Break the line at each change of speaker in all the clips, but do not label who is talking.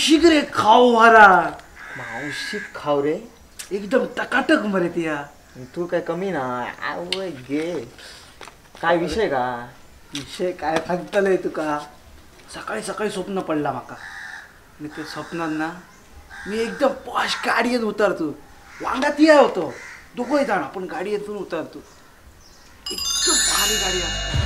मावशीक रे खाव वारा.
मावशीक खाव रे
एकदम टकाटक मरे त्या.
तू काय कमी ना आवय गे. काय विषय का?
विषय काय सांगतलंय तुका. सकाळी सकाळी स्वप्न पडला माका आणि ते स्वप्नात ना मी एकदम पॉश गाडयेत उतरतो. वांगा ती होतो दोघंही जाण आपण गाडयेतून उतरतो. एकदम भारी गाडी असते.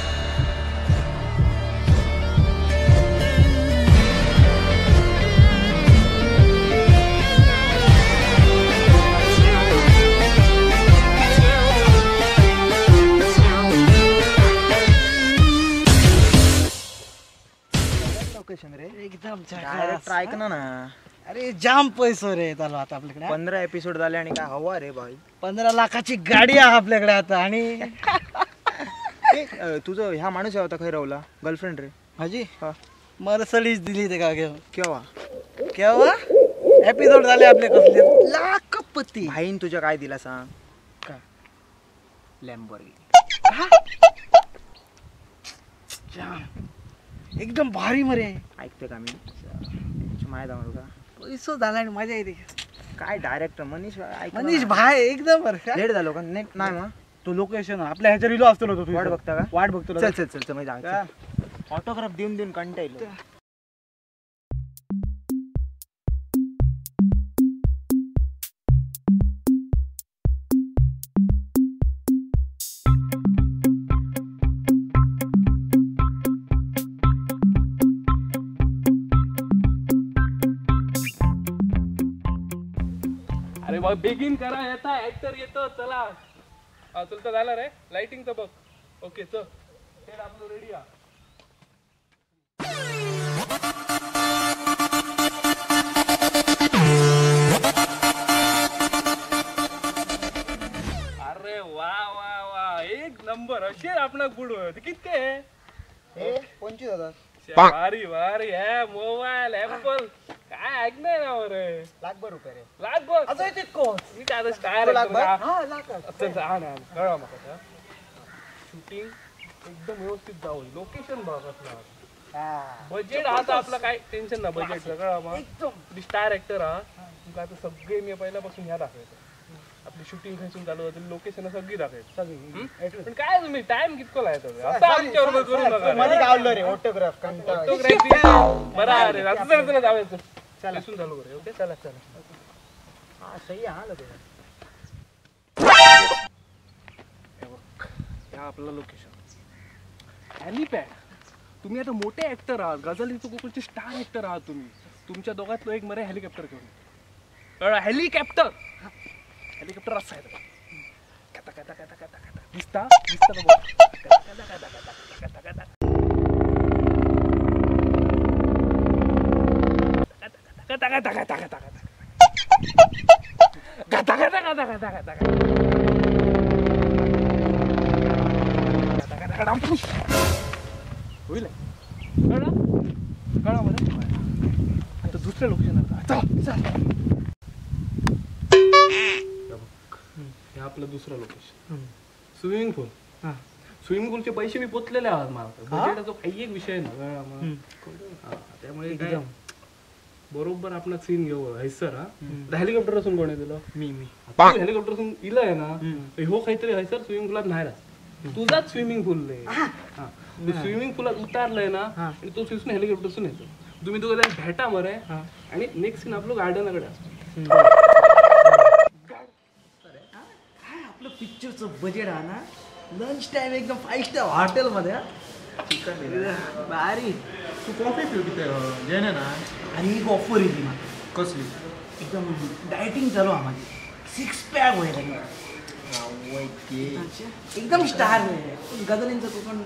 एकदम
ऐक ना ना.
अरे जाम पैसो रे चालू आता आपल्याकडे.
15 एपिसोड झाले आणि काय हवा रे भाई.
15 लाखाची गाडी आहे आपल्याकडे आता. आणि
तुझं ह्या माणूस होता खै रावला गर्लफ्रेंड रे
माझी? मर्सडीज दिली ते का घेऊन.
केव्हा
केव्हा एपिसोड झाले आपले कसले लाखपती.
भाईन तुझ्या काय दिला सांग? का लॅम्बोर्गिनी.
एकदम भारी मरे.
ऐकते का मी माहिती आहे का
पैसो झाला आणि मजा येते.
काय डायरेक्टर मनीष
मनीष भाई एकदम
लेट झालो का? नाही मग
तो लोकेशन आपल्या ह्याच्या रिलो असतो तो.
वाट बघता का?
वाट बघतो.
चल चल चल चल मी ऑटोग्राफ देऊन देऊन कंटाळलो.
अरे बघ बेगिन करा येता ऍक्टर येतो. चला चल तर झाला रे लाइटिंगचं बघ. ओके चल सेट आपलं रेडी आ. अरे वा वा वा एक नंबर. असे आपला गुड कितके
25,000.
भारी भारी है मोबाईल ऍपल काय ऐकणार ना रे.
लाखभर रुपये रे.
लाखभर
असं तितको
मी काय आता स्टार कळवा माका. शूटिंग एकदम व्यवस्थित जाऊ. लोकेशन बघ असणार. बजेट आता आपलं काय टेन्शन ना बजेट कळवा मग. एकदम स्टार ऍक्टर हा तुमका आता सगळे मी पहिल्यापासून ह्या दाखवायचं. आपली शूटिंग खंयसून चालू होते लोकेशन सगळी दाखवायची. पण काय तुम्ही टाइम कितको लायता असं आमच्याबरोबर करू नका.
मला आवडलं रे ऑटोग्राफ.
ऑटोग्राफी बरं रे आता चला चला जाऊयाचं. चला इथून चालू करूया. ओके चला चला.
हा सही आहे. हा लोकेशन
हे आपलं लोकेशन हेलिपॅड. तुम्ही आता मोठे ऍक्टर आहात, गझालीचं कोकणचे स्टार ऍक्टर आहात तुम्ही. तुमच्या दोघातलो एक मरे हेलिकॉप्टर घेऊन. हेलिकॉप्टर हेलिकॉप्टर असं आहे कथा कथा कथा कथा कथा दिसता दिसता का बघ. कथा कथा कथा कथा कथा कथा कथा कथा कथा कथा कथा कथा कथा कथा कथा कथा कथा होईल. कळलं कळलं बरं. आता दुसरं लोकेशन चल चल. हे आपलं दुसरं लोकेशन स्विमिंग पूल. स्विमिंग पूलचे पैसे मी पोचलेले आहात मला. बजेटाचा काही एक विषय ना त्यामुळे एकदम बरोबर आपला सीन घेऊ हैसर. हा हेलिकॉप्टर असून कोण आहे तुला?
मी मी
हेलिकॉप्टर असून इला आहे ना हो काहीतरी हैसर स्विमिंग पूलात नाही राहत. तुझाच स्विमिंग पूल आहे. स्विमिंग पूलात उतारलंय ना आणि तो स्विसून हेलिकॉप्टर येतो. तुम्ही दोघं भेटा मरे आणि नेक्स्ट सीन आपलं गार्डनाकडे असतो.
आपलं पिक्चरचं बजेट हा ना लंच टाइम एकदम 5 स्टार हॉटेलमध्ये. भारी.
तू कॉफी पिऊ किती जेणे ना.
आणि एक ऑफर येते मला.
कसली?
एकदम डायटिंग चालू आहे माझी. 6 पॅक व्हायला एकदम स्टार गझालींचं कोकण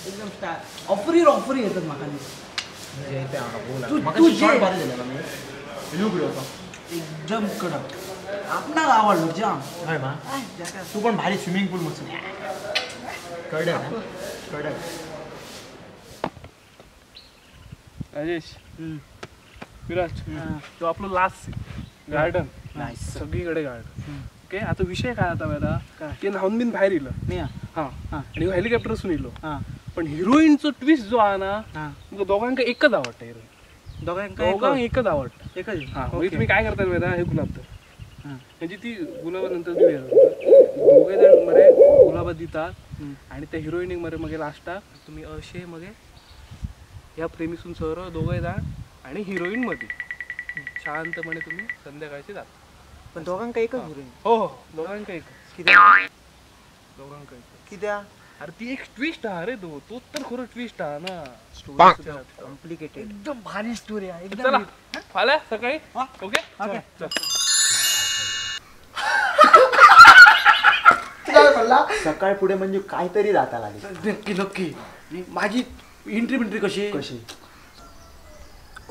एकदम स्टार. ऑफरीवर ऑफरी येतात माका. तू एकदम कडक आपणाक आवडलो जाम.
हय मा तू पण भारी स्विमिंग पूल मस्त कडक कडक.
राजेश विराज तो आपलं लास्ट गार्डन. सगळीकडे गार्डन. ओके आता विषय काय आता मला ते न्हावून बिन बाहेर इलं. हा आणि हेलिकॉप्टर असून इलो. पण हिरोईनचो ट्विस्ट जो आहे ना दोघांका एकच आवडतं. हिरोईन दोघांका एकच आवडतं.
एकच.
हा, म्हणजे तुम्ही काय करता माहिती हे गुलाब तर म्हणजे ती गुलाबानंतर देऊया दोघे जण मरे गुलाबा दितात आणि त्या हिरोईनिक मरे मग लास्टाक तुम्ही असे मग ह्या प्रेमीसून सर दोघे जण आणि हिरोईन मध्ये शांतपणे तुम्ही संध्याकाळचे जाता.
पण दोघांका एकच हिरोईन?
हो हो, दोघांका एक. दोघांका एक
कित्या?
अरे ती एक ट्विस्ट हा रे, तो तो तर खरं ट्विस्ट हा ना.
स्टोरी कॉम्प्लिकेटेड,
एकदम भारी स्टोरी आहे एकदम.
चला फाल्या सकाळी. Okay
okay.
सकाळ पुढे म्हणजे काहीतरी जाता लागेल.
नक्की नक्की. माझी एंट्री बिंट्री कशी
कशी?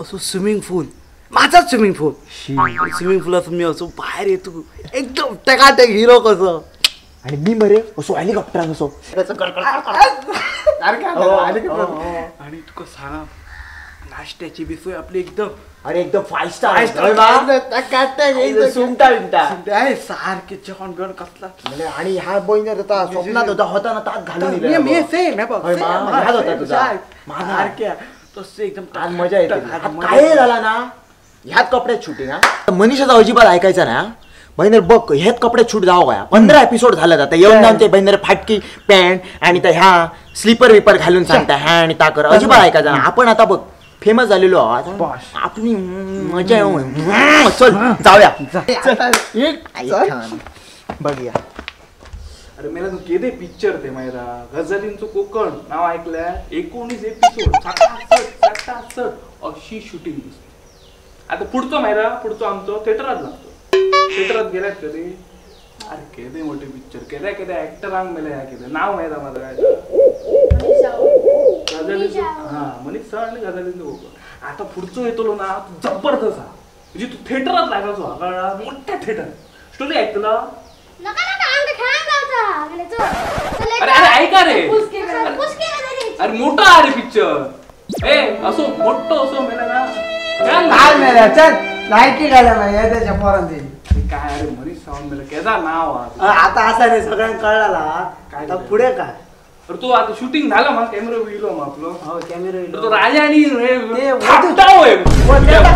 असो स्विमिंग पूल, माझाच स्विमिंग पूल, स्विमिंग पूलात मी असो बाहेर येतो एकदम टकाटक हिरो कसं.
आणि मी मरे असो हेलिकॉप्टरान असो.
आणि तुका सांगा नाश्त्याची बी सोय आपली एकदम.
अरे एकदम 5 स्टार
सारखे जेवण बिवण कसला.
आणि ह्या बहिणी होता स्वप्नात होता होता ना तात घालून
सारख्या तसे एकदम
मजा येते. काय झाला ना ह्यात कपड्यात शूटिंग. हा मनीषाचा अजिबात ऐकायचा ना बहिणर. बघ ह्यात कपड्यात शूट जावं काय 15 एपिसोड झाला आता येऊन जाऊन ते बहिणर फाटकी पॅन्ट आणि त्या ह्या स्लीपर विपर घालून सांगता ह्या आणि ता कर. अजिबात ऐकायचा ना. आपण आता बघ फेमस झालेलो आहोत आपली मजा येऊ. चल जाऊया बघूया.
अरे मेला तू केदे पिक्चर ते मायरा गझलींचं कोकण नाव ऐकलंय. 19 एपिसोड 7 अशी शूटिंग दिसते. आता पुढचं मायरा पुढचं आमचं थिएटरात लागतो. थिएटरात गेल्यात कधी? अरे केदे मोठे पिक्चर केद्या केद्या ऍक्टरांक मेले ह्या केदे नाव माहिती माझं काय गझलींचं. हा मनीष सर आणि गझलींचं कोकण. आता पुढचं येतो ना जबरदस्त हा, म्हणजे तू थिएटरात लागायचो हा कळला मोठ्या थिएटर. स्टोरी ऐकला? अरे अरे ऐका रे, अरे मोठा अरे पिक्चर ए असो मोठं असो मेला ना
काय मेला चल लायकी घाला ना या त्याच्या पोरांची
काय. अरे मनीष सावंत मेला केदा नाव
आता असा रे सगळ्यांना कळला आता पुढे काय.
तर तो आता शूटिंग झालं मग कॅमेरा होईल मग आपलं.
हो कॅमेरा होईल
तो राजा आणि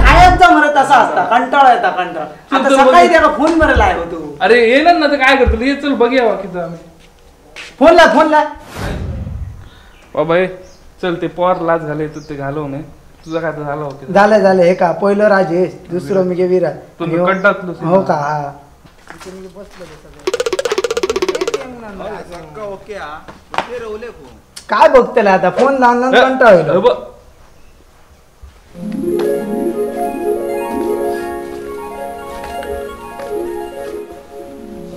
कायमचा मरत असा असता कंटाळा येता कंटाळा. आता सकाळी त्याला फोन मरायला आहे तू.
अरे ये ना तर काय करतो ये चल बघूया बाकीचं आम्ही.
फोन ला फोन ला
बाबा चल ते पोर लाच घाले तर ते घालव नाही. तुझं काय झालं होतं?
झालं झालं. हे का पहिलं राजेश दुसरं मी विराज. हो का? हा काय बघतले आता फोन लावून लावून कंटाळलो.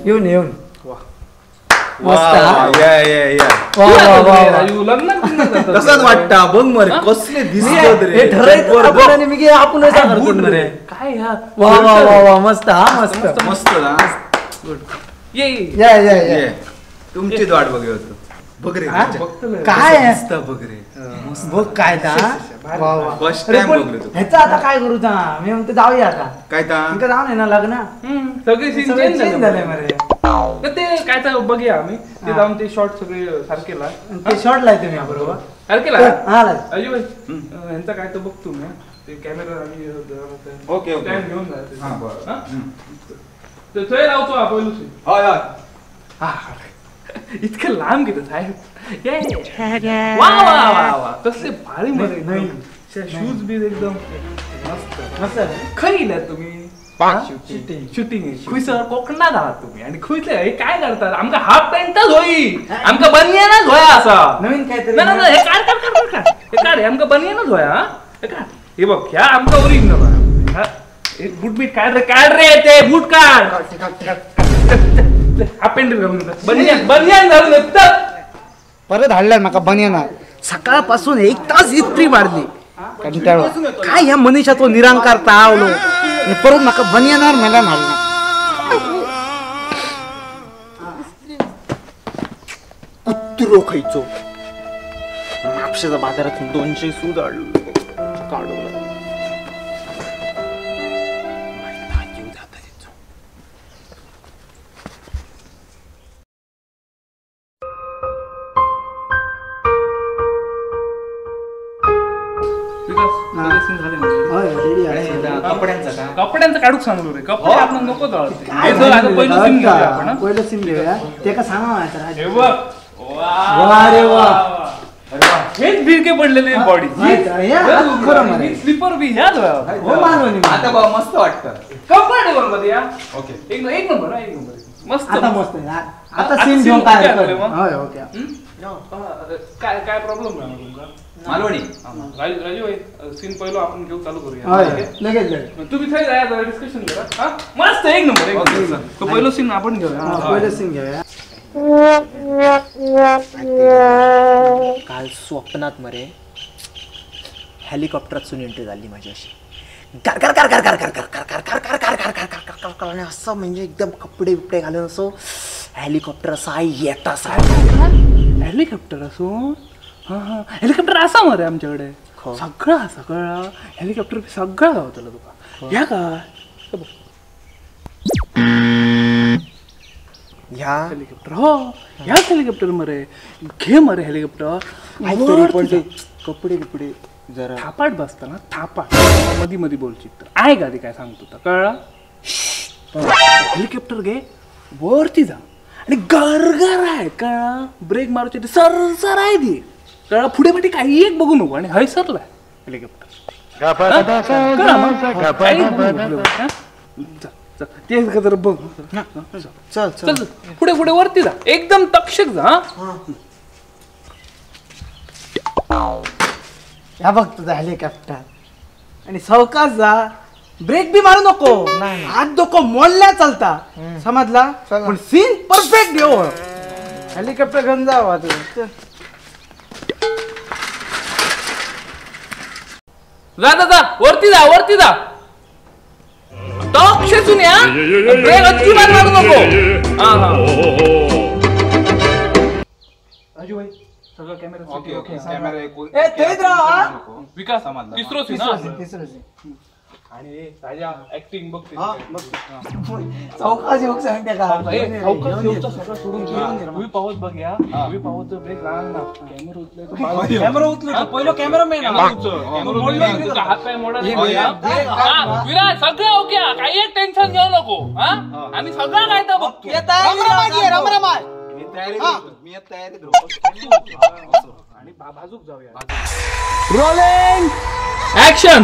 येऊन येऊन
तसंच वाटतं बघ मरे कसले दिसत रे.
ठरवलं आणि मी आपण
काय
वा वा वा वा मस्त. हा मस्त
मस्त ना.
ये
या या या
तुमची वाट बघ होतो. बघ रे
काय
मस्त बघ रे
बघ काय
फर्स्ट टाइम बघ रे.
ह्याचा आता काय करू ता मी म्हणतो जाऊया आता.
काय ता
जाऊ ना लग्न
सगळे सीन
चेंज झाले मरे.
ते काय तर बघूया आम्ही ते जाऊन ते शॉर्ट सगळे सारखे ला
ते शॉर्ट लाय तुम्ही बरोबर
सारखे ला.
हा
अजय भाई ह्यांचा काय तर बघतो मी ते कॅमेरा आणि
ओके ओके
टाइम घेऊन जा.
हा बरं
तर थंय लावतो आपण.
हय हय
हा इतकं लांब घेतो साहेब. वा वा वा वा कसले भारी मध्ये
नाही
शूज बीज एकदम मस्त
मस्त.
खरी गेल्यात तुम्ही
शूटिंग
शूटिंग खुयसर कोकणात आहात तुम्ही आणि खुयसर हे काय करतात? आमका हाफ पॅन्टच होई आमका बनियानच होया असा
नवीन काहीतरी.
ना ना हे काढ काढ काढ काढ हे काढ आमका बनियानच होया. हे काढ हे बघ ह्या आमका ओरिजिनल हा बूट बीट काढ रे काढ रे ते बूट काढ. हाफ पॅन्ट घालून बनियान बनियान घालून
परत हाडल्या माका बनियाना. सकाळपासून 1 तास इस्त्री मारली कंटाळो. काय ह्या मनीषाचो निरंकार तावलो परत माका बनियानार मेला हाडला.
कुत्रो खायचो म्हापशेच्या बाजारातून 200 सूद आणलं काढवलं.
काढूक सांगलो रे, कपडे आपण नको आता पहिलं सीन घेऊया आपण.
पहिलं सीन घेऊया, ते का सांगा.
हे बघ,
वा रे वा,
हेच भिरके पडलेले बॉडी, स्लीपर बी ह्याच.
आता बाबा मस्त वाटतं,
कम्फर्टेबल मध्ये.
ओके,
एक नंबर, एक नंबर, मस्त.
आता मस्त. आता सीन घेऊन काय ओके,
काय काय प्रॉब्लेम नाही तुमका?
मालवणी
राजू भाई, सीन पहिलो आपण घेऊ, चालू करूया
लगेच लगेच.
तुम्ही थंय जाया, जरा डिस्कशन करा. हा मस्त, एक नंबर, एक नंबर. तो पहिलो सीन आपण घेऊया.
पहिलो सीन घेऊया.
काल स्वप्नात मरे हेलिकॉप्टरातून एंट्री झाली माझी, अशी गार गार गार गार गार गार गार गार गार गार गार गार गार गार गार गार, आणि असं म्हणजे एकदम कपडे बिपडे घालून असं हेलिकॉप्टर असा येता सारखं.
हेलिकॉप्टर असून हां हां, हेलिकॉप्टर असा मरे आमच्याकडे सगळं, सगळं हेलिकॉप्टर सगळं गावतलं तुका. ह्या का
ह्या
हेलिकॉप्टर, हो ह्याच हेलिकॉप्टर मरे, घे मरे हेलिकॉप्टर.
कपडे बिपडे जरा
थापाट बसताना, थापाट मधी मधी बोलची तर आहे का ते काय सांगतो तर कळला. हेलिकॉप्टर घे, वरती जा आणि गरगर आहे कळा, ब्रेक मारूची सरसर आहे ती कळा, पुढे पाठी काही एक बघू नको. आणि हयसरला हेलिकॉप्टर ते जरा बघ,
चल
चल पुढे पुढे वरती जा, एकदम तक्षक जा.
ह्या बघ तुझा हेलिकॉप्टर, आणि सावकाश जा, ब्रेक बी मारू नको, हात डोको मोडल्या चालता, समजला? पण सीन परफेक्ट घेऊ, हेलिकॉप्टर घेऊन जावा तू.
जा जा जा, वरती जा, वरती जा, तक्षेसून या, ब्रेक अजिबात मारू नको. हा हा राजू भाई, सगळं कॅमेरा
ओके ओके, कॅमेरा एक
ए तेच राहा.
विकास तिसरो सीन,
तिसरो सीन.
आणि राजा ऍक्टिंग बघ,
चौकाश येऊक सांगते का,
चौकाश येऊचा सगळं सोडून उभी पावत बघ, या उभी पावत ब्रेक राहणार ना, कॅमेरा उचलला,
कॅमेरा उचलला, पहिलो कॅमेरामॅन
तुझा हात पाय मोडा. विराज सगळं ओके, काही एक टेन्शन घेऊ नको. हा आम्ही सगळं काय तर बघतो.
मी तयारीत राहतो
आणि बाजूक जाऊया. Rolling action.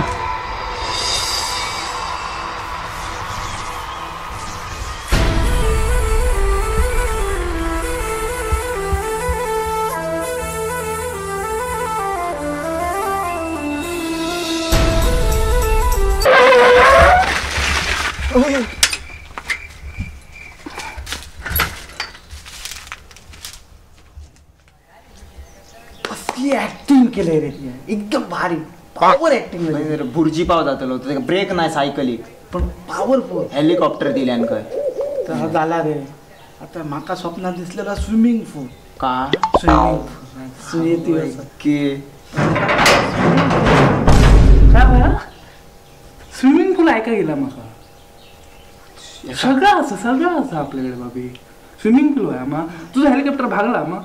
कसली ऍक्टिंग केले रे, एकदम भारी पॉवर ऍक्टिंग.
भुर्जी पाव जातलो, ब्रेक नाही सायकलीक,
पण पॉवरफुल
हेलिकॉप्टर दिल्यान काय
तर झाला रे. आता माका स्वप्नात दिसलेला स्विमिंग पूल.
का
स्विमिंग पूल
की
काय स्विमिंग पूल ऐका गेला माका, सगळं असं सगळं असं आपल्याकडे बाबी. स्विमिंग पूल आहे मा, तुझा हेलिकॉप्टर भागला मा,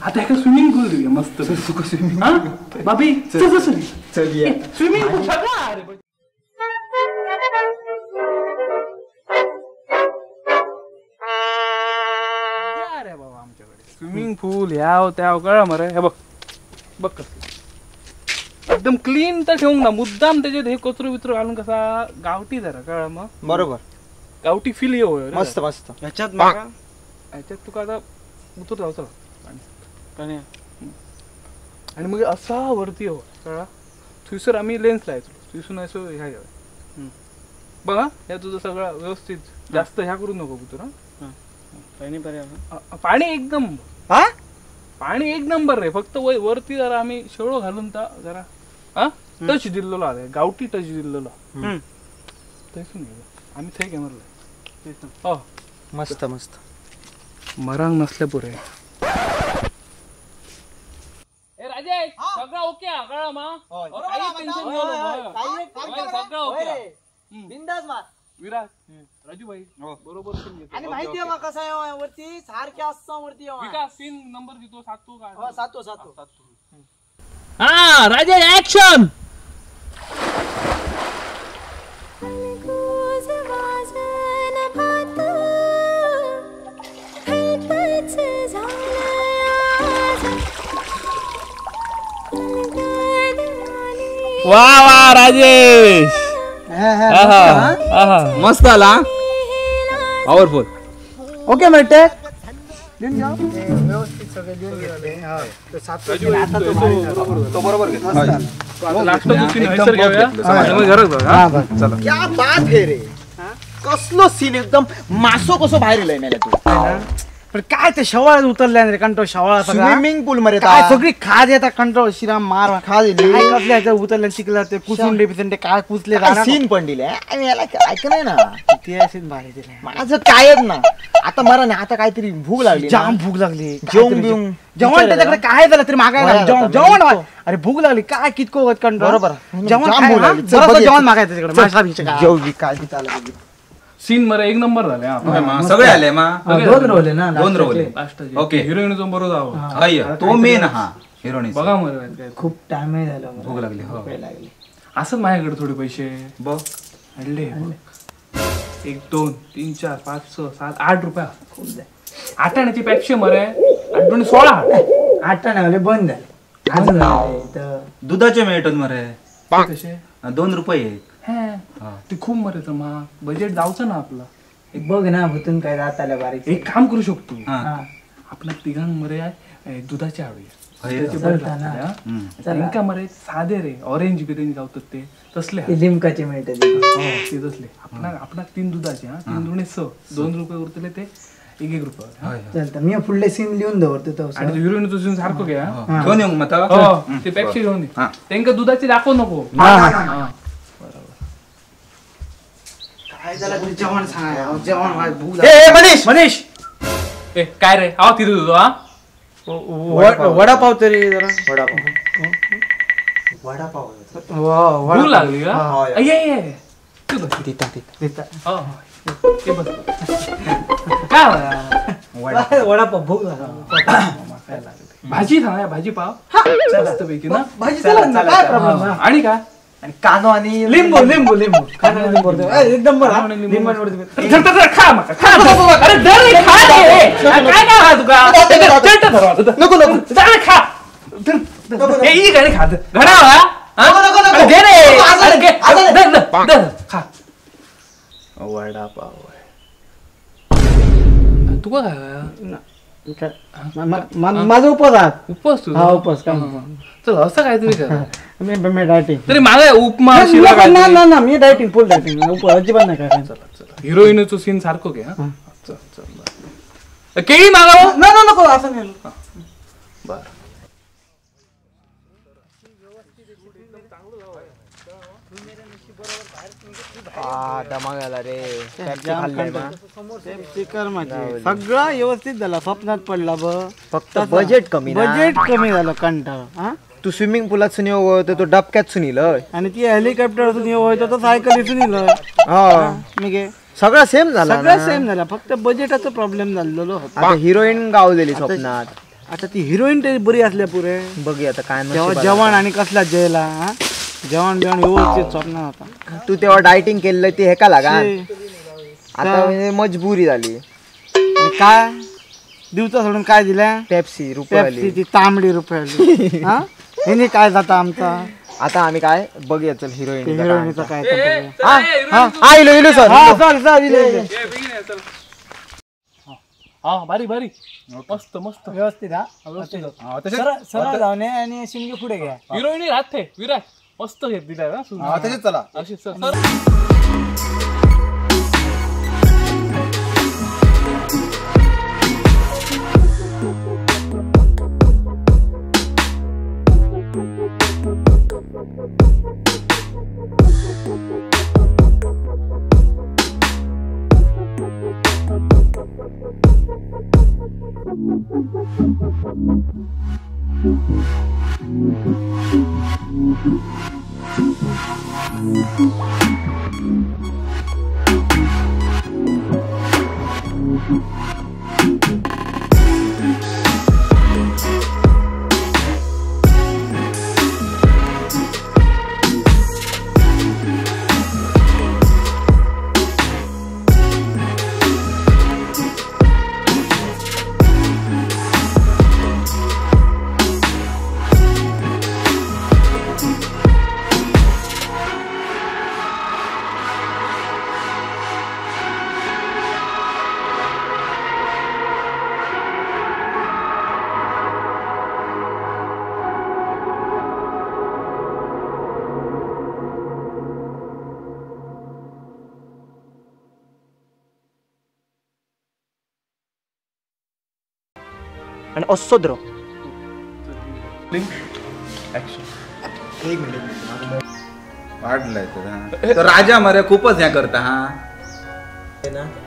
आता एका स्विमिंग पूल देऊया मस्त. स्विमिंग बाबी, चल चल स्विमिंग पूल सगळं. अरे अरे बाबा आमच्याकडे स्विमिंग पूल ह्या त्या कळलं मरे. हे बघ बघ कसं एकदम क्लीन तर ठेवून ना, मुद्दाम त्याच्यात हे कचरो बिचरो घालून कसा गावठी जरा कळलं मग.
बरोबर,
गावठी फील ये
मस्त मस्त.
ह्याच्यात माका
ह्याच्यात तुका आता उतर जावचं पाणी, आणि मग असा वरती हो कळा, थंयसर आम्ही लेन्स लायतलो, थंयसून असं ह्या घेऊया बघा. ह्या तुझं सगळं व्यवस्थित, जास्त ह्या करू नको तू.
पाणी
पाणी एकदम,
हा
पाणी एक नंबर रे. फक्त वरती जरा आम्ही शेळो घालून ता जरा हा टच दिलेलो आहे, गावठी टच दिलेलो थंयसून आम्ही थंय कॅमेरा. हो
मस्त मस्त,
मरांग नसल्या पुरे. ए राजेश, सगळं ओके कळलं मा, काही टेन्शन घेऊ नको, सगळं ओके,
बिंदास मार.
विराज राजू भाई बरोबर सीन घेतो.
आणि माहिती आहे मग कसं आहे वरती सारखे असं वरती.
विकास सीन नंबर देतो, सातू का?
हो सातो सातो.
हा राजेश ऍक्शन. वा वा राजेश, मस्त आला, पॉवरफुल.
ओके मिळते व्यवस्थित सगळे लिहून घेतले.
तो बरोबर.
क्या बात है रे, कसलो सीन एकदम मासो कसो बाहेर इलय मेल्या तू.
पण काय ते शवाळ्यात उतरल्या रे कंट्रोल, शवाळा
स्विमिंग पूल मध्ये
काय सगळी खाज येतात कंट्रोल, शिरा मार
खाज येली.
काय कसल्या ह्याच्यात उतरल्या शिकला ते कुसुंडे बिसुंडे काय कुसले
सीन पण दिले आणि याला ऐक नाही ना
ते सीन भारी दिले.
माझं कायच ना आता मरा नाही, आता काहीतरी भूक लागली,
जाम भूक लागली.
जेवण बिवून
जेवण त्याच्याकडे काय झालं तरी मागायला जेवण, अरे भूक लागली काय कितको कंट्रोल.
बरोबर
जेवण जेवण मागायचं त्याच्याकडे
जेवली काय चाललं
सीन मरे एक नंबर झाले.
सगळे आले मा,
दोन रोले ना,
दोन रोले. ओके
हिरोईन बरोबर
आहो तो मेन हा हिरोईन
बघा मरे
खूप टाइम झाला,
भूक लागली,
भूक लागली.
असं माझ्याकडे थोडे पैसे
बघ
आणले, 1 2 3 4 5 6 7 8 रुपया. 8 आण्याची पेप्सी मरे, 8 2 16.
8 आणे बंद झाले.
दुधाचे मिळतात मरे
कसे
2 रुपये एक.
ते खूप मरे तर मा बजेट जाऊचं ना आपलं.
एक बघ ना भूतून काय जात आलं बारीक.
एक काम करू शकतो आपण तिघां मरे दुधाचे हाडूया, त्यांका मरे साधे रे ऑरेंज बिरेंज गावतात ते तसले
लिमकाचे मिळतात
ते तसले. आपण आपणाक 3 दुधाचे, 3 दुणे 6, 2 रुपये उरतले ते 1-1 रुपये.
चालतं मी पुढले सीन लिहून दवरतो.
आणि हिरोईन सीन सारखं घ्या
घेऊन येऊ मग
ते पेप्सी घेऊन ये, त्यांका दुधाचे दाखवू नको.
काय झालं जेवण सांगा, जेवण भूक.
ए मनीष,
मनीष ए काय रे आव तिथे तुझं हा
वडापाव तरी जरा,
वडापाव वडापाव
भूक लागली का? ये ये तू बस
तिथं तिथं
ते बस काय
वडापाव भूक लागली.
भाजी सांगा, भाजी पाव मस्त पैकी ना,
भाजी चालेल ना, काय प्रॉब्लेम.
आणि काय
आणि कानो आणि
लिंबू, लिंबू लिंबू कानो लिंबू एकदम बरं. लिंबू
धर खा मका खा. अरे धर रे खा रे, काय काय हा तुका धर
नको नको
धर खा धर ए ई गाडी खा घडा हा
नको नको नको
घे रे, अरे घे धर धर खा
वडापाव.
तुका काय
माझा उपवास आहे.
उपवास तुझा?
हा उपवास. काय
चल असं काहीतरी कर.
मी डायटिंग
तरी माझा उपमा
शिरा ना ना ना मी डायटिंग फुल डायटिंग उपवास अजिबात नाही काय.
चला चला हिरोईनचं सीन सारखं घे. हा चल चल बरं केळी मागाव
ना ना नको असं नाही.
बर
सगळं व्यवस्थित झालं, स्वप्नात पडला ब
फक्त बजेट कमी,
बजेट कमी झालं कंटाळा.
तू स्विमिंग पुलात सुनी होतो तो डबक्यात सुनील,
आणि ती हेलिकॉप्टर सुनी होतो तो सायकल सुनील. मी
सगळं सेम झालं,
सगळं सेम झालं, फक्त बजेटाचा प्रॉब्लेम झालेलो होता.
हिरोईन गावलेली स्वप्नात,
आता ती हिरोईन तरी बरी असल्या पुरे.
बघूया आता काय
जेवण आणि कसला जेला जेवण बिवण व्यवस्थित स्वप्न होता.
तू तेव्हा डायटिंग केलं ते हेका लागा, आता म्हणजे मजबुरी झाली.
काय दिवसा सोडून काय दिल्या
पेप्सी रुपये,
ती तांबडी रुपये. हे काय जाता आमचा
आता आम्ही काय बघूया. चल हिरोईन
हिरोईनचं काय
हा इलो इलो सर
सर सर इलो.
हा भारी भारी मस्त मस्त
व्यवस्थित. हा व्यवस्थित सरळ जाऊन आणि शिंगे पुढे घ्या.
हिरोईन राहते विराज मस्त घेत दिलाय ना.
तसेच चला
अशी सर.
आणि असो द्रो.
ऍक्शन.
एक मिनिट.
वाढलाय तर हा. तो राजा मरे खूपच ह्या करता हा.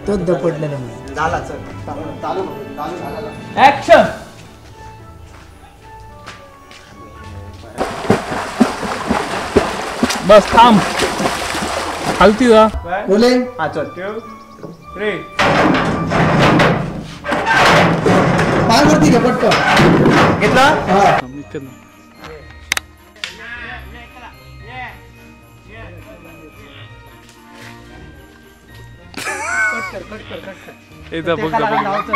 तो दपडलेला म्हणून
झाला चल चालू चालू झाला.
ऍक्शन. बस थांब, खालती जा.
रोलिंग.
हा चल.
पाय वरती घे पटकन.
घेतला.
इथे ना. ए जा, बघ जा, बघ जा.